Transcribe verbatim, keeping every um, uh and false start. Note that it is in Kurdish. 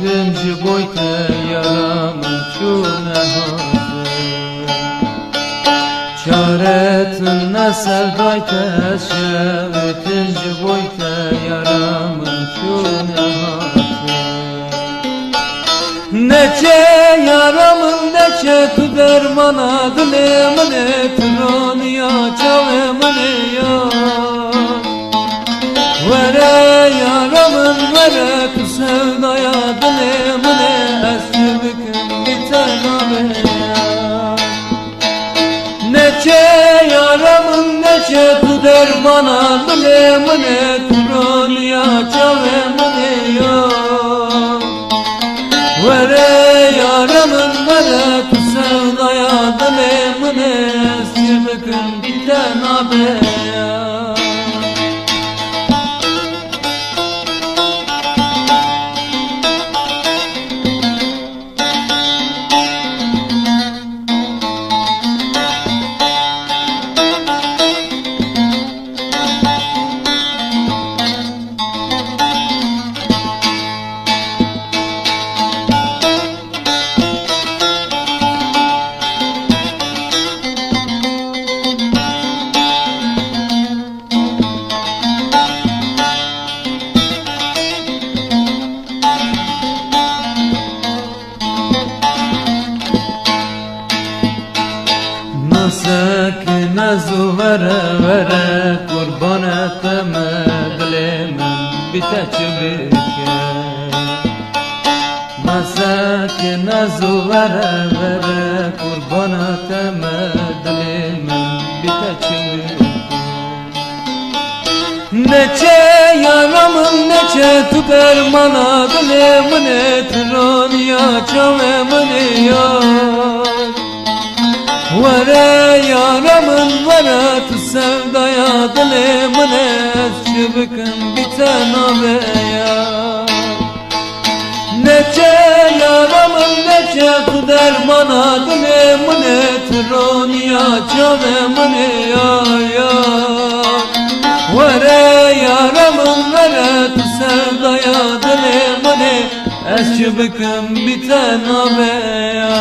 Tim ji boy te yara min çû nehate. Çare tune ser dayte şev, tim ji boy te yara min çû nehate. Neçe yara min neçe, tu dermana dilê min ê, tu roniya çavê min ê ya. Were yara min were, tu sevdaya dilê min ê, ez çi bikim bi te nabê ya. Neçe yara min neçe, tu dermana dilê min ê, tu roniya çavê min ê ya. Were yara min were, tu sevdaya dilê min ê, ez çi bikim bi te nabê ya. Nasekine zû were were, qurbana te me, dilê min bi te çi bike. Nasekine zû were were, qurbana te me, dilê min bi te çi bike. Neçe yara min neçe, tu dermana dilê min ê, tu roniya çavê min ê ya. Were yara min were, tu sevdaya dilê min ê, ez çi bikim bi te nabê ya. Neçe yara min neçe, tu dermana dilê min ê, tu roniya çavê min ê ya ya. Were yara min were, tu sevdaya dilê min ê, ez çi bikim bi te nabê ya.